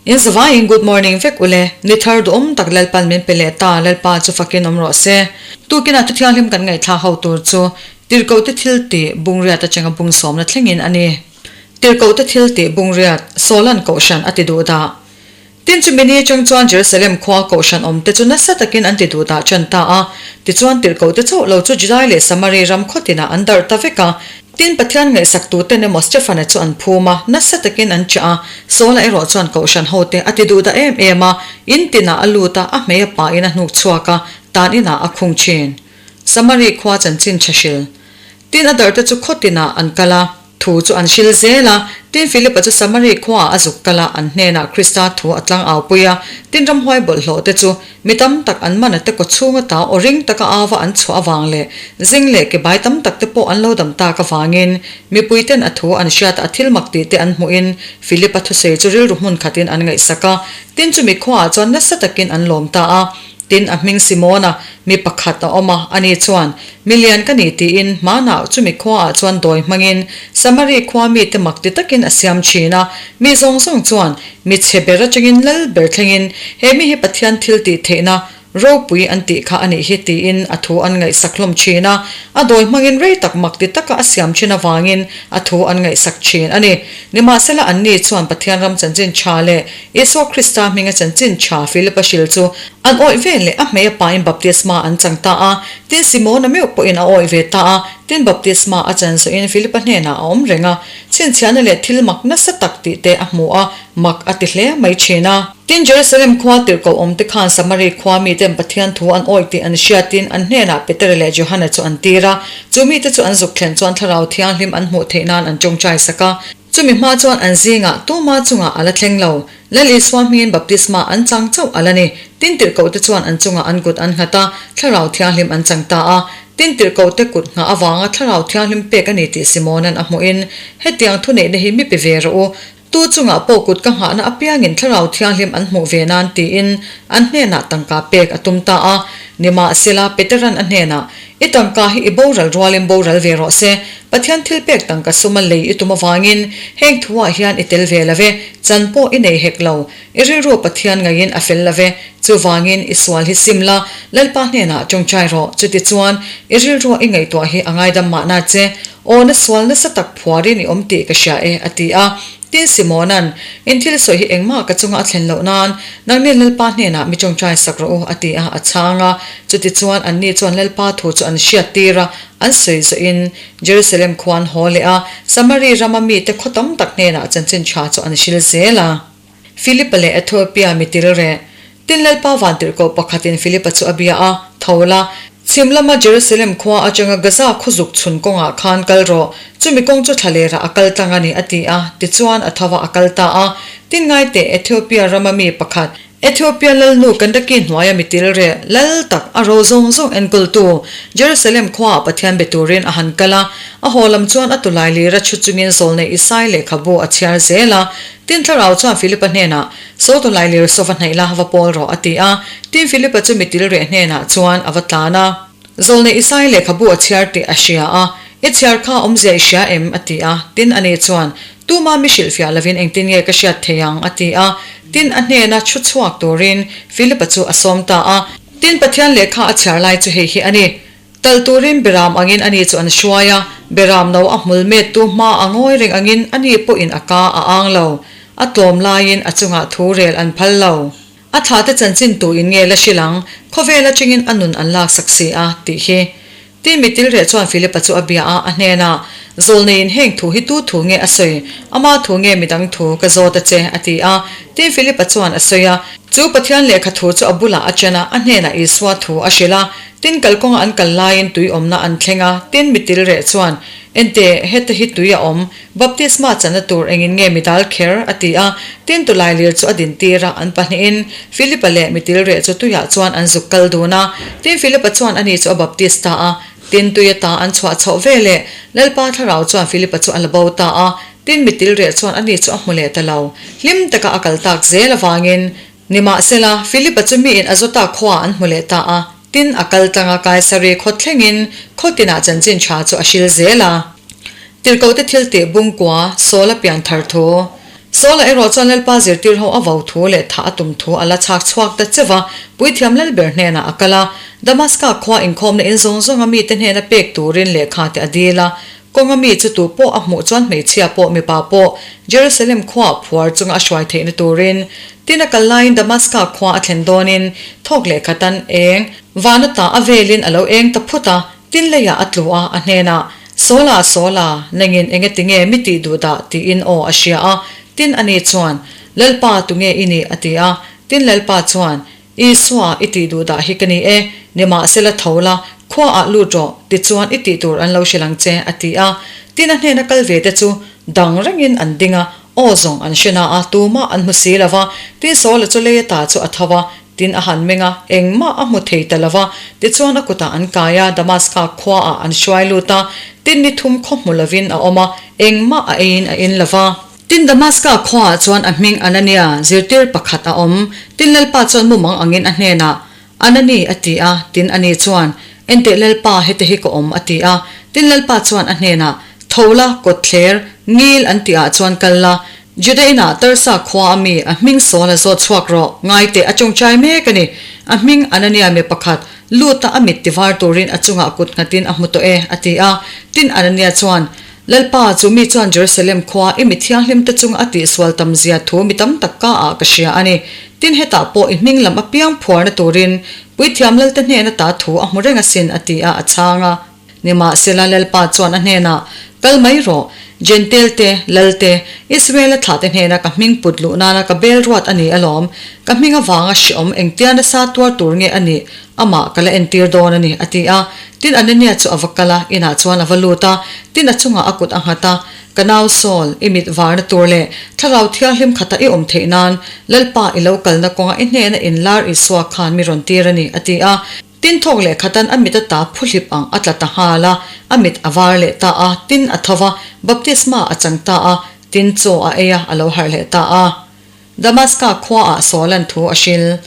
In zavaiin good morning vek ule, ni thar duhawm tak Lalpan min pe leh ta, Lalpa chu fakin awm rawh se. Tukinah thu thianghlim kan ngaihthla ho tur chu Tirhkohte thil tih bungriat atanga bung sawmna thlengin a ni. Tirhkohte thil tih bungriat, Sawlan Kohhran a ti duh dah. Tin chumi ni atang chuan Jerusalem khua Kohhran awmte chu nasa takin an ti duh dah tan ta a. Tichuan tirhkohte chauh lo chu Judai leh Samari ram khaw tinah an darh ta vek a. Tin Pathian ngaihsak tuten emaw Stefana chu an phum a, nasa takin an chah a. Saula erawh chuan Kohhran hote a ti duh dah em em a, in tinah a lut a, a hmei a pain a hnuk chhuak a, tan inah a khung thin. Samari khua chanchin tha hril. Tin a darhte chu khaw tinah an kal a, thu chu an hril zel a. Tin Philipa chu Samari khuaah a zuk kal a, an hnenah Krista thu a tlang au pui a. Tin ramhuai bawlhhlawh te chu mi tam tak an man a te kaw chhung ata aw ring taka ava an chhuah avang leh zing leh ke bai tam tak te pawh an lo dam tak avangin mipui ten a thu an hriat a thil mak tih te an hmuhin Philipa thusawi chu rilru hmun khatin an ngaihsak a. Tin chumi khuaah chuan nasa takin an lawm ta a. Tin, a hming Simona, mi pakhat a awm a, ani chuan, Mi lian ka ni tiin hmanah chumi khuaah chuan dawi hmangin Samari khua mite mak ti takin a siam thin a. Mi zawng zawng chuan, Mi chhe ber atangin lal ber thlengin he mi hi Pathian thil tih theihna ropui an tih kha a nih hi tiin a thu an ngaihsak hlawm thin a. A dawi hmangin rei tak mak ti taka a siam thin avangin a thu an ngaihsak thin a ni. Nimahsela anni chuan Pathian ram chanchin tha leh Isua Krista hminga chanchin tha Philipa hril chu an awih ve leh a hmei a pain baptisma an chang ta a. Tin Simona meuh pawhin a awih ve ta a, tin baptisma a chan zawhin Philipa hnenah a awm reng a. Chhinchhiahna leh thil mak nasa tak tih te a hmu a, mak a ti hle mai thin a. Tin Jerusalem khua tirhkoh awmte khan Samari khua miten Pathian thu an awih tih an hriatin an hnenah Petera leh Johana chu an tir a. Chu mite chu an zuk thlen chuan Thlarau Thianghlim an hmuh theih nan an tawngtai sak a. Chumi hma chuan an zingah tuma chungah a la thleng lo. Lal Isua hmingin baptisma an chang chauh a la ni. Tin tirhkohte chuan an chungah an kut an nghat a, Thlarau Thianghlim an chang ta a. Tin tirhkohte kut nghah avanga Thlarau Thianghlim pek a ni tih Simona'n a hmuhin, Hetiang thuneihna hi mi pe ve rawh u. Tu chungah pawh kut ka nghahna apiangin Thlarau Thianghlim an hmuh ve nan tiin an hnenah tangka pek a tum ta a. Nimahsela, Petera'n a hnenah, I tangka hi i boral rualin boral ve rawh se. Pathian thil pek tangka suma lei i tum avangin heng thuah hian i tel ve lo ve, chan pawh i nei hek lo. I rilru Pathian ngaiin a fel lo ve. Chuvangin i sual hi sim la, Lalpa hnenah tawngtai rawh. Chutichuan, i rilrua i ngaihtuah hi a ngaidam mahna che. Aw na sual nasa tak phuarin i awm tih ka hria e, a ti a. Tin Simona'n, In thil sawi hi engmah ka chunga a thlen loh nan, nangni Lalpa hnenah mi tawngtai sak rawh u, a ti a, a chhang a. Chutichuan anni chuan Lalpa thu chu an hriat tir a, an sawi zawhin Jerusalem khua an haw leh a, Samari rama mite khaw tam tak hnenah chanchin tha chu an hril zel a. Philipa leh Ethiopia mi til reh. Tin Lalpa vantirhkoh pakhatin Philipa chu a bia a, Tho la, chhim lama Jerusalem khua atanga Gaza khaw zuk chhun kawngah khan kal rawh, chumi kawng chu thlalerah a kal tlang a ni, a ti a. Tichuan a tho a, a kal ta a. Tin ngaiteh Ethiopia rama mi pakhat, Ethiopia lalnu Kandaki hnuaia mi til reh, lal tak, a ro zawng zawng enkawltu, Jerusalem khuaah Pathian be turin a han kal a. A haw lam chuan a tulai lira chhu chungin zawlnei Isai lehkhabu a chhiar zel a. Tin thlarau chuan Philipa hnenah, Saw tulai lir saw va hnaih la, va pawl rawh, a ti a. Tin Philipa chu mi til reh hnenah chuan a va tlan a. Zawlnei Isai lehkhabu a chhiar tih a hria a, I chhiar kha awmzia i hria em? a ti a. Tin ani chuan, Tuma mi hrilhfiah lovin engtin nge ka hriat thei ang? a ti a. Tin a hnena thu chhuak turin Philipa chu a sawm ta a. Tin Pathian lehkha a chhiar lai chu hei hi a ni, Talh turin Beram angin ani chu an hruai a, Beram no a hmul mettu hma a ngawi reng angin ani pawhin a ka a ang lo. A tlawm laiin a chungah thu rel an phal lo. A thlahte chanchin tu in nge la hrilh ang, khawvel atangin a nun an laksak si a, tih hi. Tin mitilreh chuan Philipa chu a bia a, a hnenah, Zawlneiin heng thu hi tu thu nge a sawi? Ama thu nge midang thu ka zawt a che? a ti a. Tin Philipa chuan a sawi a. Chu Pathian lehkha thu chu a bulah a chen a, a hnenah Isua thu a hrilh a. Tin kalkawnga an kal laiin tui awmna an thleng a, tin mitilreh chuan, Enteh, heta hi tui a awm, Baptisma channa tur engin nge mi dal kher? a ti a. Tin tulailir chu a dintir a, an pahnihin Philipa leh mitilreh chu tuiah chuan an zuk kal dun a. Tin Philipa chuan ani chu a baptis ta a. Tin tui ata an chhuah chhoh ve leh Lalpa thlarau chuan Philipa chu a la bo ta a. Tin mitilreh chuan ani chu a hmu leh ta lo. Hlim taka a kal tak zel avangin Nimahsela, Philipa chu miin Azota khua an hmu leh ta a, tin a kal tlang a Kaisari khaw thlengin khaw tinah chanchin tha chu a hril zel a. Tirhkohte thil tih bungkua, Saula pian thar thu. Saula erawh chuan Lalpa zirtir ho a vo thu leh thah a tum thu a la chhak chhuak ta cheu va, Puithiam Lalber hnenah a kal a. Damaska khua inkhawmna in zawng zawnga mite hnena pek turin lehkha te a dil a. Kawnga mi chu tu pawh a hmuh chuan hmeichhia pawh mipa pawh Jerusalem khuaah phuar chunga a hruai theihna turin. Tin a kal laiin Damaska khua a thlen dawnin thawk lehkhatan eng vana ta a velin a lo eng ta phut a, tin leiah a tlu a, a hnenah, Sawla, Sawla, nangin enge tinge mi tih duh dah? tiin aw a hria a. Tin ani chuan, Lalpa tunge i nih? a ti a. Tin Lalpa chuan, Isua, i tih duh dah hi ka ni e, nimahsela tho la, khuaah lut rawh, tichuan i tih tur an lo hrilh ang che, a ti a. Tin a hnena kal ve te chu dang rengin an ding a, aw zawng an hre na a, tumah an hmu si lo va. Tin Saula chu lei ata chu a tho a, tin a han meng a, engmah a hmu thei ta lo va. Tichuan a kutah an kai a, Damaska khuaah an hruai lut a, tin ni thum khaw hmu lovin a awm a, engmah a eiin a in lo va. Tin Damaska khuaah chuan a hming Anania, zirtir pakhat a awm. Tin Lalpa chuan mumang angin a hnenah, Anani, a ti a. Tin ani chuan, Enteh Lalpa, hete hi ka awm, a ti a. Tin Lalpa chuan a hnenah, Tho la, kawtthler, ngil an tihah chuan kal la. Juda inah Tarsa khua a mi, a hming Saul a zawt chhuak rawh, ngaiteh a tawngtai mek a ni. A hming Anania mi pakhat, lut a a mit tivar turin a chungah kut nghatin a hmu tawh e, a ti a. Tin Anania chuan, Lalpa, chu mi chuan Jerusalem khua i mi thianghlimte chunga a tihsual tam zia thu mi tam tak ka ah ka hria a ni. Tin, hetah pawh i hming lam apiang phuarna turin Puithiam Lalte hnena ta thu a hmu reng asin, a ti a, a chhang a. Nimahsela, Lalpa chuan a hnenah, Kal mai rawh, Jentail-te, Lalte, Israel-a thlahte hnena ka hming put luh nana ka bel ruat a ni alawm. Ka hming avanga hreawm engtia nasa tuar tur nge a nih? Amah ka la entir dawn a ni, a ti a. Tin, Anania chu a va kal a, inah chuan a va lut a. Tin, a chungah a kut a nghat a, Ka nau Saul, i mit varna tur leh Thlarau Thianghlim khata i awm theih nan Lalpa i lo kalna kawnga i hnena inlar Isua khan mi rawn tir a ni, a ti a. Tin, thawk leh khatan a mit ata phuhlip ang a tla ta nghal a, a mit a var leh ta a, tin, a tho va, baptisma a chang ta a, tin, chaw a ei a, a lo harh leh ta a. Damaska khuaah Saula'n thu a hril.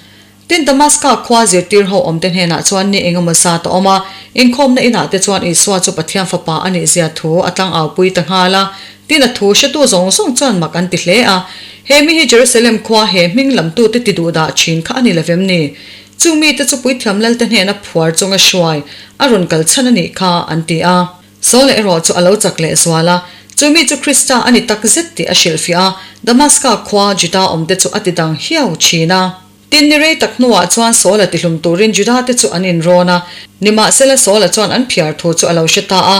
Tin, Damaska khua zirtir ho awmte hnenah chuan ni engemaw zat a awm a, inkhawmna inah te chuan Isua chu Pathian Fapa a nih zia thu a tlangaupui ta nghal a. Tin, a thu hretu zawng zawng chuan mak an ti hle a, He mi hi Jerusalem khua he hming lamtute ti duh dah thin kha a ni lovem ni? Chu mite chu Puithiam Lalte hnena phuar chunga hruai a rawn kal chhan a nih kha, an ti a. Saula erawh chu a lo chak leh zual a, chu mi chu Krista a ni tak zet tih a hrilhfiah a, Damaska khua Juda awmte chu a ti dang hiau thin a. Tin, ni rei tak hnuah chuan Saula tihlum turin Judate chu an inrawn a, nimahsela Saula chuan an phiar thu chu a lo hre ta a.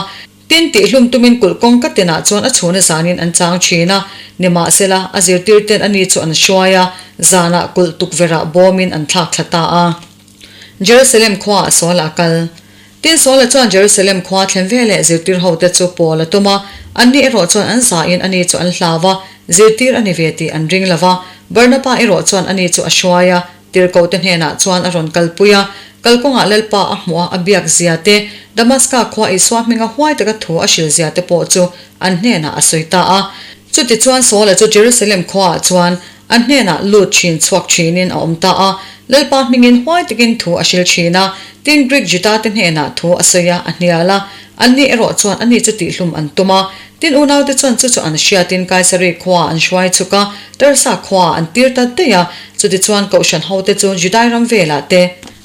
Tin, tihlum tumin kulh kawngka tinah chuan a chhuna zanin an chang thin a, nimahsela a zirtirten ani chu an hruai a, zanah kulh tukverhah bawmin an thlak thla ta a. Jerusalem khuaah Saula a kal. Tin, Saula chuan Jerusalem khua thlen veleh zirtir hote chu pawl a tum a, anni erawh chuan an zahin ani chu an hlau a, zirtir a ni ve tih an ring lo va. Barnaba erawh chuan ani chu a hruai a, tirhkohte hnenah chuan a rawn kalpui a. Kalkawngah Lalpa a hmuh a, a biak zia te, Damaska khua Isua hminga huai taka thu a hril zia te pawh chu an hnenah a sawi ta a. Chutichuan Saula chu Jerusalem khuaah chuan A hnenah lut thin chhuak thinin a awm ta a, Lalpa hmingin huai takin thu a hril thin a, tin Greek Judate hnenah thu a sawi a, a hnial a. Anni erawh chuan ani chu tihhlum an tum a. Tin unaute chuan chu chu an hriatin Kaisari khuaah an hruai chhuk a, Tarsa khuaah an tir ta daih a. Chutichuan Kohhran hote chu Judai ram velah te,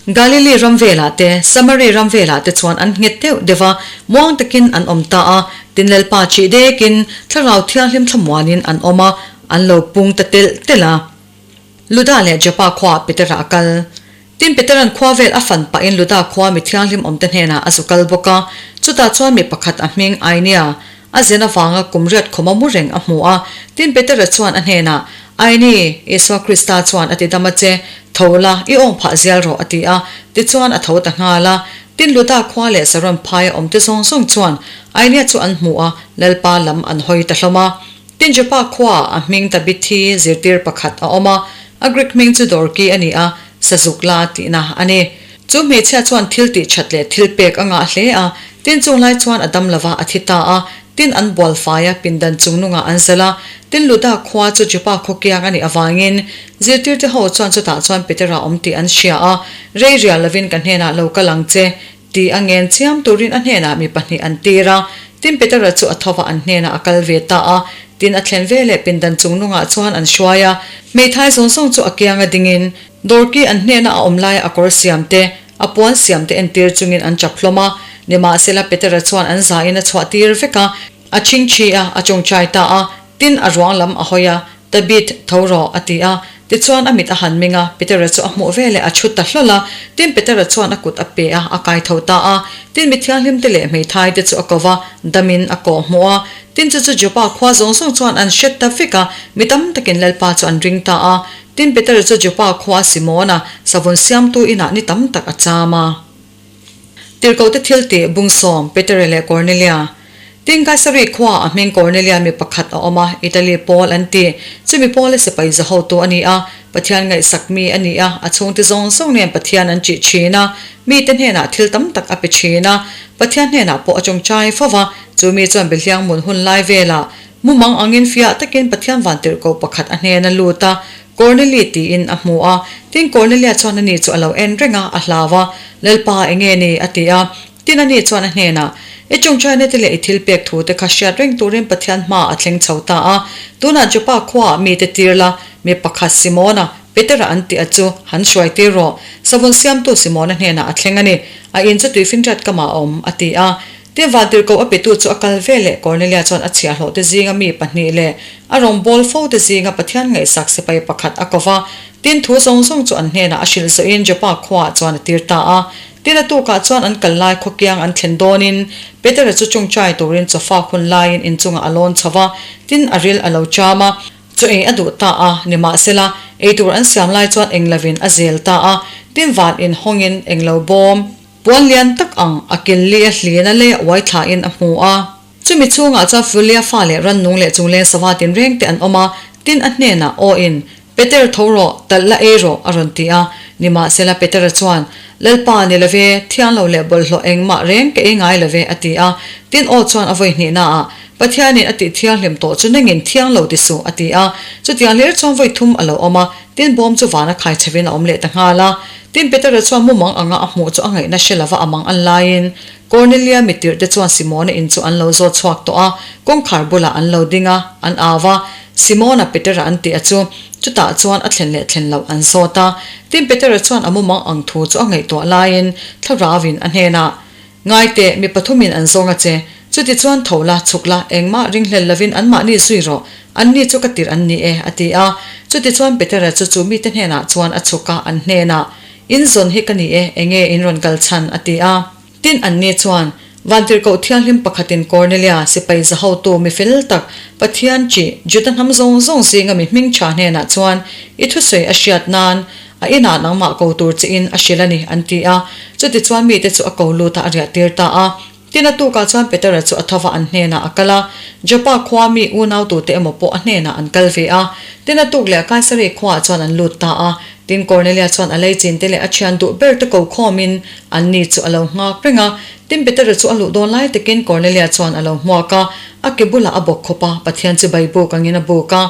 Galili ram velah te, Samari ram velah te chuan an nghet deuh deuh a, muang takin an awm ta a. Tin Lalpa chih dekin Thlarau Thianghlim thlamuanin an awm a, An lo pung ta telh telh a. Luda leh Joppa khuaah Petera a kal. Tin, Petera'n khua vel a fan pahin Luda khua mi thianghlim awmte hnenah a zu kal bawk a. Chutah chuan mi pakhat a hming Ainia, a zen avanga kum riat khawma mu reng a hmu a. Tin, Petera chuan a hnenah, Aini, Isua Krista chuan a ti dam a che, tho la, i awng phah zial rawh, a ti a. Tichuan a tho ta nghal a. Tin, Luda khua leh Saron phaia awmte zawng zawng chuan Ainia chu an hmu a, Lalpa lam an hawi ta hlawm a. Tin Joppa khuaah a hming Tabithi zirtir pakhat a awm a, a Greek hming chu Dorki a ni a, Sazuk la tihna a ni. Chu hmeichhia chuan thil tih that leh thil pek a ngah hle a, tin chung lai chuan a dam lova a thi ta a, tin an bual fai a, pindan chung nungah an zalh a. Tin Luda khua chu Joppa khaw kiang a nih avangin zirtirte ho chuan chutah chuan Petera awm tih an hria a, Rei rial lovin ka hnenah lo kal ang che, Ti a ngen chiam turin a hnenah mi pahnih an tir a. Tin, Petera chu a tho va, an hnenah a kal ve ta a. Tin, a thlen veleh pindan chung nungah chuan an hruai a. Hmeithai zawng zawng chu a kianga dingin, Dorki an hnena a awm laia a kawr siam te, a puan siam te entir chungin an chap hlawm a. Nimahsela, Petera chuan an zain a chhuah tir vek a. A chhingchhi a, a chawngchai ta a. Tin, a ruang lam a hawi a, Tabith, tho rawh, a ti a. Tichuan a mit a han ming a, Petera chu a hmuh veleh a chhut ta hlawl a. Tin, Petera chuan a kut a pe a, a kai tho ta a. Tin, mithianghlim te leh hmeithai te chu a ko va, damin a kawh hmuh a. Tin, chu chu Joppa khua zawng zawng chuan an hret ta vek a, mi tam takin Lalpa chu an ring ta a. Tin, Petera chu Joppa khua Simona, savun siamtu inah ni tam tak a cham a. Tirhkohte thiltih, Bungsawm, Petere leh Cornelia. Tin, Kaisari khuaah a hming Cornelia mi pakhat a awm a, Italy pawl an ti. Chumi pawla sipai za hotu a ni a, Pathian ngaihsak mi a ni a, a chhungte zawng zawng nen Pathian an ṭih ṭhin a, mite hnenah thil tam tak a pe ṭhin a, Pathian hnenah pawh a ṭawngṭai fo va, chu mi chuan Behliang mun hun lai velah mumang angin fiah takin Pathian vantirhkoh pakhat a hnen a lut a, Corneli tiin a hmu a. Tin, Cornelia chuan ani chu a lo en reng a, a hlau a, Lalpa, enge ni? a ti a. Tin, ani chuan a hnenah, I chungchaina te leh i thil pek thu te kha hriat reng turin Pathian hma a thleng chho ta a. Tunah Joppa khuaah mite tir la, mi pakhat Simona, Petera an tih a chu, han hruai tir rawh. Savun siamtu Simona hnenah a thleng a ni. A in chu tuifinriat kamah a awm, a ti a. Tin, vantirhkoh a petu chu a kal ve leh Cornelia chuan a chhiahhlawhte zinga mi pahnih leh a rawngbâwl fote zinga Pathian ngaihsak sipai pakhat a ko va. Tin, thu zawng zawng chu an hnenah a hrilh zawhin Joppa khuaah chuan a tir ta a. Tin, a tukah chuan an kal lai khaw kiang an thlen dawnin Petera chu chungchai turin chawfak hun laiin inchungah a lawn chho va, tin, a ril a lo cham a. Chaw ei a duh ta a, nimahsela, ei tur an siam lai chuan englovin a zel ta a. Tin, van inhawngin englo bawm. Puan lian tak ang a kil li a hlin a lei a uai thla in a hmu a. Chumi chhungah chuan Fulia fa leh rannung leh chungleng sava tinreng te an awm a, tin a hnenah aw in, Peter tho rawh, talh la ei rawh, a rawn ti a. Nimahsela Petera chuan, Lalpa ni love, thiang lo leh bawlhhlawh engmah reng ka ei ngai love, a ti a. Tin aw chuan a vawi hnihnaah, Pathianin a tih thianghlim tawh chu nangin thiang lo ti suh, a ti a. Chutiang hlir chuan vawi thum a lo awm a, tin bawm chu vana khai chhevin a awm leh ta nghal a. Tin, Petera chuan mumang anga a hmuh chu a ngaihna hre lova a mang an laiin, Kornelia mitirhte chuan Simona in chu an lo zawt chhuak tawh a, kawngkhar bulah an lo ding a, an au a, Simona, Petera an tih a chu, chutah chuan a thlen leh thlen loh an zawt a. Tin, Petera chuan a mumang ang thu chu a ngaihtuah laiin Thlarauin a hnenah, Ngai teh, mi pathumin an zawng a che. Chutichuan tho la, chhuk la, engmah ringhlel lovin anmahni zui rawh, anni chu ka tirh an ni e, a ti a. Chutichuan Petera chu chu mite hnenah chuan a chhuk a, an hnenah, In zawn hi ka ni e, enge in rawn kal chhan? a ti a. Tin, anni chuan, Vantirhkoh Thianghlim pakhatin Kornelia, sipai zahotu mi fel tak, Pathian chi, Juda hnam zawng zawng zinga mi hming tha hnenah chuan i thusawi a hriat nan, A inah nangmah ko tur chiin a hrilh a ni, an ti a. Chutichuan mite chu a ko lut a, a riah tir ta a. Tin, a tukah chuan Petera chu a tho va, an hnenah a kal a. Joppa khua mi unau tute emaw pawh a hnenah an kal ve a. Tin, a tuk leh Kaisari khuaah chuan an lut ta a. Tin, Kornelia chuan a leichin te leh a thian duh ber te ko khawmin anni chu a lo nghak reng a. Tin, Petera chu a luh dawn lai takin Kornelia chuan a lo hmuak a, a ke bulah a bawk khawp a, Pathian chu bai buk angin a buk a.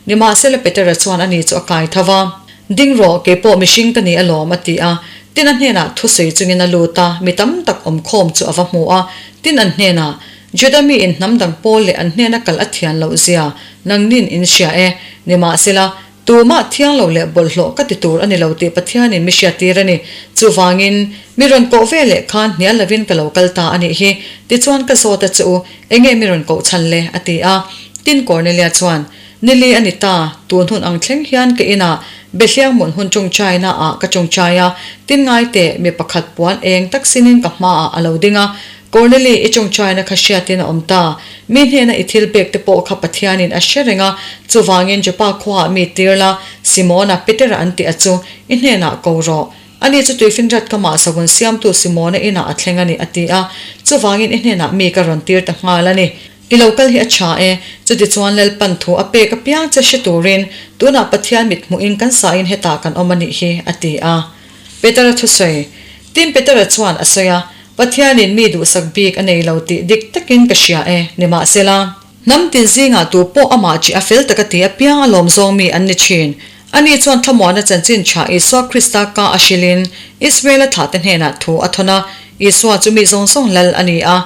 Nimahsela, Petera chuan ani chu a kai tho va. Ding rawh, kei pawh mihring ka ni alawm, a ti a. Tin a hnenah thusawi chungin a lut a, mi tam tak awm khawm chu a va hmu a. Tin an hnenah, Juda miin hnam dang pawl leh an hnena kal a thian loh zia nangnin in hria e. Nimahsela, tumah thiang lo leh bawlhhlawh ka ti tur a ni lo tih Pathianin mi hriattir a ni. Chuvangin, mi rawn koh ve leh khan hnial lovin ka lo kal ta a nih hi. Tichuan ka zawt a che u, enge mi rawn koh chhan le? a ti a. Tin Kornelia chuan, Nili a ni ta, tun hun ang thleng hian ka inah Behliang hmun hun chungchaina ah ka chungchai a, tin ngai teh mi pakhat puan eng tak sinin ka hmaah a lo ding a, Corneli i chungchaina kha hriatin a awm ta, mi hnena i thil pek te pawh kha Pathianin a hre reng a, chuvangin Joppa khuaah mi tir la, Simona, Petera an tih a chu, i hnenah ko rawh. Ani chu tuifinriat kamah savun siamtu Simona inah a thleng a ni a ti a, chuvangin i hnenah mi ka rawn tir ta nghal a ni. I lo kal hi a tha e, chutichuan Lalpan thu a pek apiang che hre turin tunah Pathian mit hmuhin kan sain hetah kan awm a nih hi, a ti a. Petera thusawi. Tin, Petera chuan a sawi a, Pathianin mi duhsak bik a nei lo tih dik takin ka hria e, nimahsela. Hnam tin zingah tu pawh amah chi a fel taka ti apiang a lawm zawng mi an ni thin. Ani chuan thlamuahna chanchin tha Isua Krista ka a hrilhin Israela thlahte hnenah thu a thawn a, Isua chu mi zawng zawng Lal a ni a.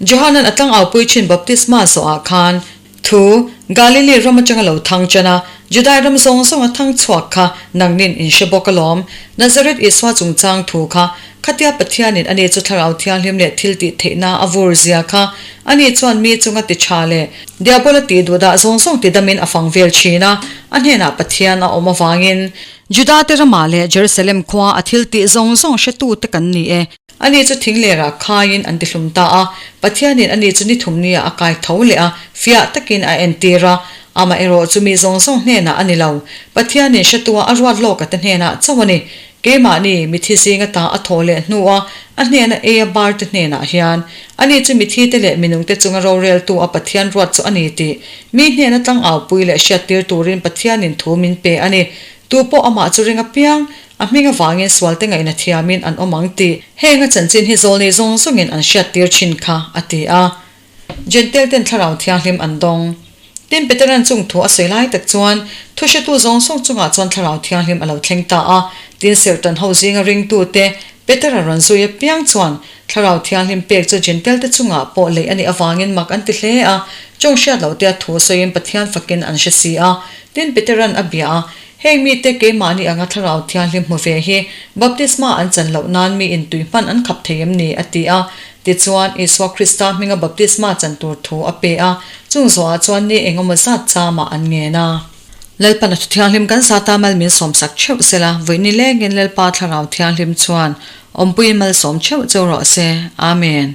Johanan a tlangaupui thin baptisma zawhah khan Thu, Galili ram atanga lo thang chen a, Judai ram zawng zawnga thang chhuak kha nangnin in hre bawk alawm. Nazareth Isua chungchang thu kha, khatia Pathianin ani chu Thlarau Thianghlim leh thil tih theihna a vur zia kha, ani chuan mi chunga ti tha leh Diabola tih duhdah zawng zawng ti damin a fang vel thin a, a hnenah Pathian a awm avangin. Judate ramah leh Jerusalem khua a thil tih zawng zawng hretute kan ni e. Ani chu thing lerah khaiin an tihlum ta a, Pathianin ani chu ni thumnia a kai tho leh a, fiah takin a entir a. Amaherawh chu mi zawng zawng hnenah a ni lo, Pathianin hretua a ruat lawka te hnenah chauh a ni. Keimahni, mithi zinga ta a thaw leh hnua a hnena ei a bar te hnenah hian, ani chu mithite leh minungte chunga roreltu a Pathian ruat chu a ni tih mi hnena tlangaupui leh hriattir turin Pathianin thu min pe a ni. Tu pawh amah chu ring apiang, A hming avangin sualte ngaihna thiamin an awm ang tih heng a chanchin hi zawlnei zawng zawngin an hriattir thin kha, a ti a. Jentail ten Thlarau Thianghlim an dawng. Tin, Petera'n chung thu a sawi lai tak chuan thu hretu zawng zawng chungah chuan Thlarau Thianghlim a lo thleng ta a. Tin, serhtan ho zinga ringtute Petera rawn zui apiang chuan Thlarau Thianghlim pek chu Jentail te chungah pawh lei a nih avangin mak an ti hle a, chawng hriat loh te a thu sawiin Pathian fakin an hre si a. Tin, Petera'n a bia a, Heng mite keimahni anga Thlarau Thianghlim hmu ve hi baptisma an chan loh nan mi intui hman an khap thei em ni? a ti a. Tichuan, Isua Krista hminga baptisma chan tur thu a pe a, chung zawhah chuan ni engemaw zat chamah an ngen a. Lalpan a thu thianghlim kan zata mal min sawmsak theuh sela, vawi ni lengin Lalpa Thlarau Thianghlim chuan awmpuiin malsawm theuh cheu rawh se. Amen.